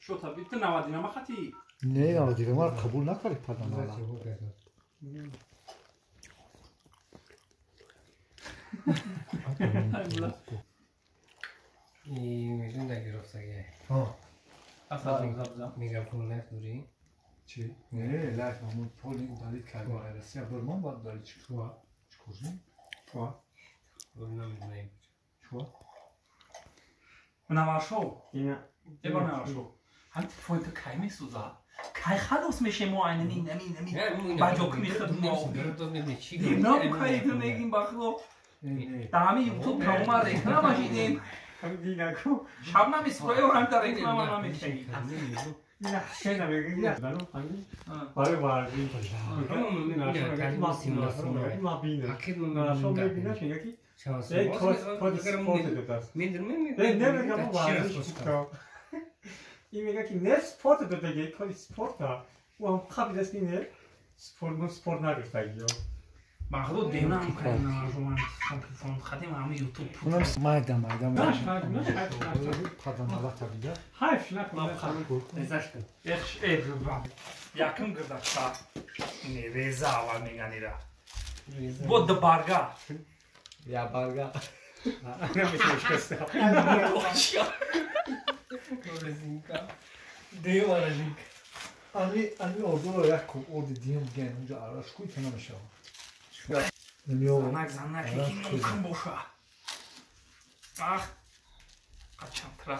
Шота бит навадина махати. Не, навадина мар қабул накард паданала. И ҳа. Асад мегафон лайф дорӣ? Чӣ? Не, лайф мамун поли удалить кард Россия борман бад удалить чӣ? Чӣ? Чуа? Намедонам. Чуа? Навашо. Ина. Еба навашо. Ҳам телефони ту кай месӯзад? Кай халос мешем мо айнан ин амин амин. Ба ҷо ки мехӯрд мо. Нам кай ту мегим бахло. Дар ҳамин ютуб тамома реклама шидем. Динаку. Шабнами сураё ҳам дар реклама намешавӣ. Ина шена мегӯяд. Барои варзиш. Ма бина. Шо мебина мега ки ин мега ки не спорт додаги кори спорта ӯ ҳам қабидаст ки не спорт спорт нагирифтагиё. Махлуд демам кайнажуман телефон хатим ҳами ютуб. Унам майда майда. Паданала табида. Хайф накун. Эхш э якм гирдашта. Не реза аввал меганира. Бо д барга. Я барга. Резинка. Дева резинка. Ами ами ордуро як куб орди диюм ген унҷа араш куй та намешава. Занак занак ки мумкин боша. Ах. Қачантра.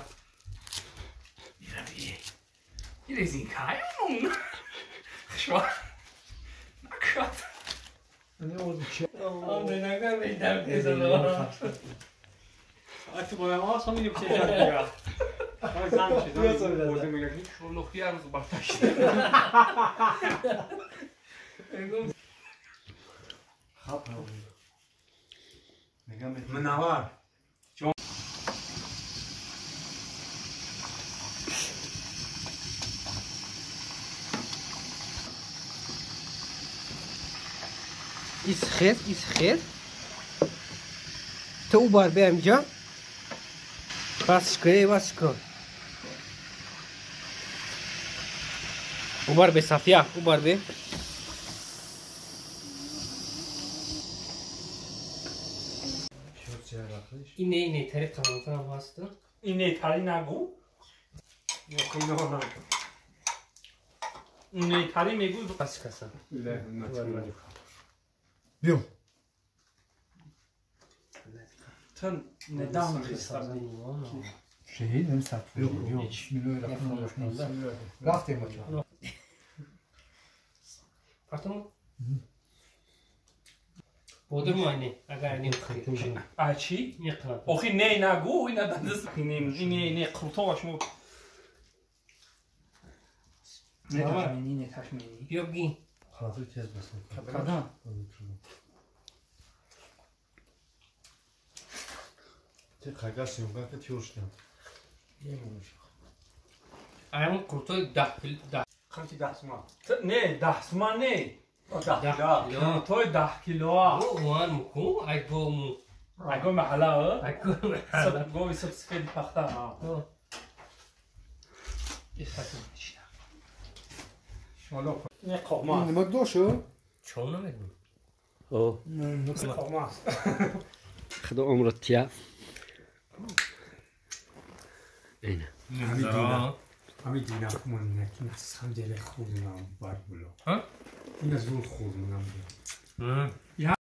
Мирави. И резинка ай унун. Хшва. Накшат. Ами орди чи? Ам нага медам кезало. Ати боям аса мидим чежа. Ай зан чи орди мега ки Шолохи арз барташт. منور. исхез исхез ту убар бе амҷа бас ки бас ки убар бе Сафия убар бе. Ине ине тари қаламтан ҳаст. Ине тари нагу. Ёқ ино нагу. Ине тари мегӯй бас каса. Биё. Тун недавно хисаб. Шеҳид нем саб. Биё, биё. Бисмиллоҳир раҳмонир раҳим. Рафтем бача. Партум? Бодир муайне, агар не хрит. А чӣ? Охи не нагу, ина дандас не не не қуртоға шумо. Не ташмени, не ташмени. Биё бигин. Халату тез басам. Кадам? Ти қага съёмка ки тиёшна. Ам қуртой 10 кил 10. Қанти 10 сума. Не, 10 сума не. 10 кило. Қуртой 10 килоа. Ван муку, ай го му. Ай го маҳалла, Ай го маҳалла. Гови саб сафеди пахта. Не қоқма. Нима дошу? Чон намедонам. О. Қоқма. Худо умрат тия. Ина. Ами дина мон не ки на самом деле хурдунам бар було. Ҳа? Ина зуд хурдунам. Ҳм.